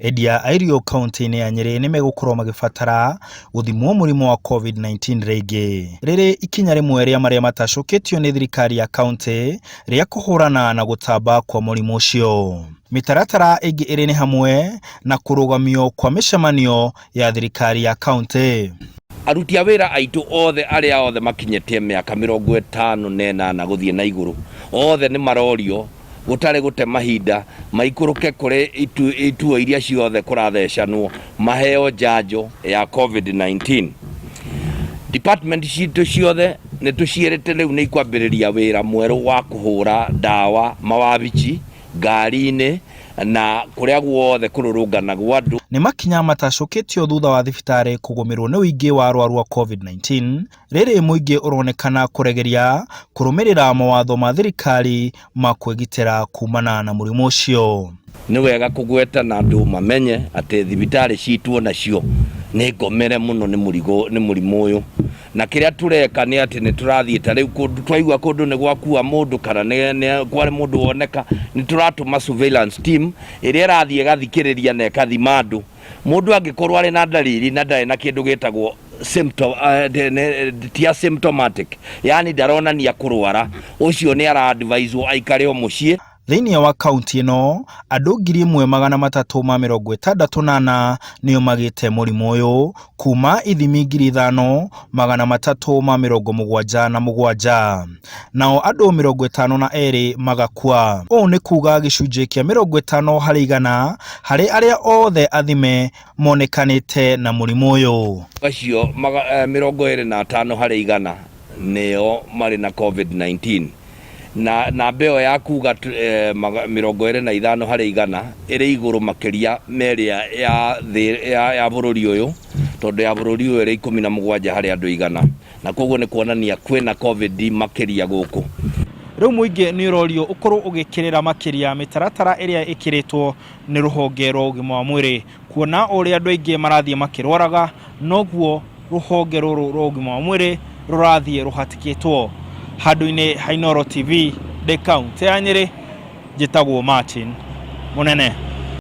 Endia a irio kauntĩ-inĩ ya Nyĩrĩ nĩ megũkorwo magĩbatara gũthimwo mũrimũ wa Covid-19 rĩngĩ, rĩrĩ ikinya rĩmwe rĩa marĩa matacũkĩtio nĩ thirikari ya kauntĩ rĩa kũhũrana na gũtamba kwa mũrimũ ũcio. Mĩtaratara ĩngĩ ĩrĩ nĩ hamwe na kũrũgamio kwa mĩcemanio ya thirikari ya kauntĩ. Aruti a wĩra aitũ othe arĩa othe makinyĩtie mĩaka 58 gũthiĩ na igũrũ, othe nĩ marorio gũtarĩ gũte mahinda maikũrũke kũrĩ ituo iria ciothe kũrathecanwo maheo njanjo ya Covid-19. Department citũ ciothe nĩ tũciĩrĩte rĩu nĩ ikwambĩrĩria wĩra mwerũ wa kũhũra ndawa mawabici, ngari-inĩ na kũrĩa guothe kũrũrũnganagwo andũ. Nĩ makinya matacũkĩtio thutha wa thibitarĩ kũgũmĩrwo nĩ ũingĩ wa arwaru a Covid-19 Rĩrĩ mũingĩ ũronekana kũregeria kũrũmĩrĩra mawatho ma thirikari ma kwĩgitĩra kumana na mũrimũ ũcio. Nĩ wega kũgweta na andũ mamenye atĩ thibitarĩ citũ o nacio nĩ ngomere mũno nĩ mũrigo nĩ mũrimũ ũyũ, na kĩrĩa tũreka nĩ atĩ nĩ tũrathiĩ ta rĩu kũndũ twaigua kũndũ nĩ gwakua mũndũ kana nĩ nĩ kwarĩ mũndũ woneka, nĩ tũratũma surveillance team ĩrĩa ĩrathiĩ ĩgathikĩrĩria na ĩkathima andũ. Mũndũ angĩkorwo arĩ na ndariri na ndarĩ na kĩndũ gĩtagwo symptom, ti asymptomatic, yani ndaronania kũrwara, ũcio nĩ ara advise aikare o mũciĩ. Thĩinĩ wa kaunti ĩno, andũ 1364 nĩo magĩte mũrimũ ũyũ kuma ithimi 5377, nao andũ 52 magakua. Ũũ nĩ kuga gĩcunjĩ kĩa 50 harĩ igana harĩ arĩa othe athime monekanĩte na mũrimũ ũyũ. Acio 25 harĩ igana nĩo marĩ na Covid-19 na namba ĩyo ya kuga 25 harĩ igana ĩrĩ igũrũ makĩria ma ĩrĩa ya thĩ ya bũrũri ũyũ, tondũ ya bũrũri ũyũ ĩrĩ 17 harĩ andũ igana, na koguo nĩ kuonania kwĩna Covid makĩria gũkũ. Rĩu mũingĩ nĩ ũrorio ũkorwo ũgĩkĩrĩra makĩria mĩtaratara ĩrĩa ĩkĩrĩtwo nĩ rũhonge rwa ũgima wa mwĩrĩ, kuona ũrĩa andũ aingĩ marathiĩ makĩrwaraga noguo rũhonge rũrũ rwa ũgima wa mwĩrĩ rũrathiĩ rũhatĩkĩtwo. Handũ-inĩ ha Inooro TV ndĩ kaũntĩ ya Nyĩrĩ, njĩtagwo Martin Mũnene.